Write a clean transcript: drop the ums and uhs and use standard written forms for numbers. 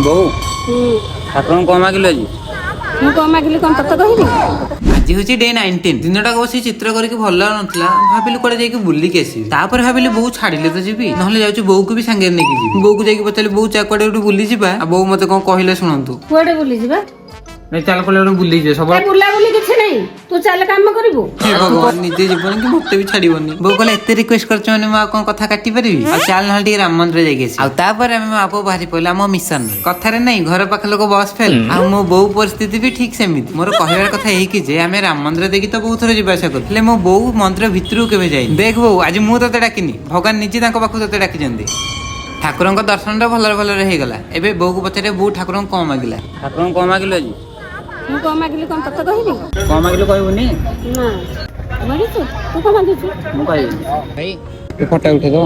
ବୋଉ, ଠାକୁରଙ୍କୁ କଣ ମାଗିଲୁ ଆଜି? ମୁଁ କଣ ମାଗିଲି କଣ ତତେ କହିବି? ଆଜି ହଉଛି ଡେ 19। ଦିନଟା ବସି ଚିତ୍ର କରିକି ଭଲ ଲାଗୁନଥିଲା। ଭାବିଲି କୁଆଡେ ଯାଇକି ବୁଲିକି ଆସିବି। ତାପରେ ଭାବିଲି ବୋଉ ଛାଡିଲେ ତ ଯିବି, ନହେଲେ ଯାଉଛି ବୋଉକୁ ବି ସାଙ୍ଗରେ ନେଇକି ଯିବି। ବୋଉକୁ ଯାଇକି ପଚାରିଲି, ବୋଉ ଚା କୁଆଡେ ଗୋଟେ ବୁଲି ଯିବା। ଆଉ ବୋଉ ମତେ କଣ କହିଲେ ଶୁଣନ୍ତୁ। କୁଆଡେ ବୁଲି ଯିବା? ନାଇଁ, ଚାଲ କୁଆଡେ ଗୋଟେ ବୁଲି ଯିବା ସବୁବେଳେ। ବୁଲାବୁଲି କିଛି ନାହିଁ, ତୁ ଚାଲ କାମ କରିବୁ। ହେ ଭଗବାନ, ନିଜେ ଯିବନି କି ମତେ ବି ଛାଡିବନି। ବୋଉ କହିଲା, ଏତେ ରିକ୍ୱେଷ୍ଟ କରିଛ ମାନେ ମୁଁ ଆଉ କଣ କଥା କାଟି ପାରିବି? ଆଉ ଚାଲ ନହେଲେ ଟିକେ ରାମ ମନ୍ଦିର ଯାଇକି ଆସିବି। ଆଉ ତାପରେ ଆମେ ମା ପୁଅ ବାହାରି ପଡିଲୁ ଆମ ମିଶନ। କଥାରେ ନାଇଁ, ଘର ପାଖ ଲୋକ ବସ୍ ଫେଲ। ଆଉ ମୋ ବୋଉ ପରିସ୍ଥିତି ବି ଠିକ ସେମିତି। ମୋର କହିବାର କଥା ଏଇକି ଯେ ଆମେ ରାମ ମନ୍ଦିର ଦେଇକି ତ ବହୁତ ଥର ଯିବା ଆସିବା କରୁ, ହେଲେ ମୋ ବୋଉ ମନ୍ଦିର ଭିତରକୁ କେବେ ଯାଇନି। ଦେଖ ବୋଉ, ଆଜି ମୁଁ ତତେ ଡାକିନି, ଭଗବାନ ନିଜେ ତାଙ୍କ ପାଖକୁ ତତେ ଡାକିଛନ୍ତି। ଠାକୁରଙ୍କ ଦର୍ଶନଟା ଭଲରେ ଭଲରେ ହେଇଗଲା। ଏବେ ବୋଉକୁ ପଚାରେ, ବୋଉ ଠାକୁରଙ୍କୁ କଣ ମାଗିଲା? ଠାକୁରଙ୍କୁ କଣ ମାଗିଲୁ ଆଜି? ମୁଁ କଣ ମାଗିଲି କଣ ତତେ କହିବି? କଣ ମାଗିଲୁ କହିବୁନି? ନା। ମାଗିଛୁ? ତୁ କଣ ମାଗିଛୁ? ମୁଁ କହିବିନି। ଭାଇ, ଫଟୋ ଉଠେଇଦବ।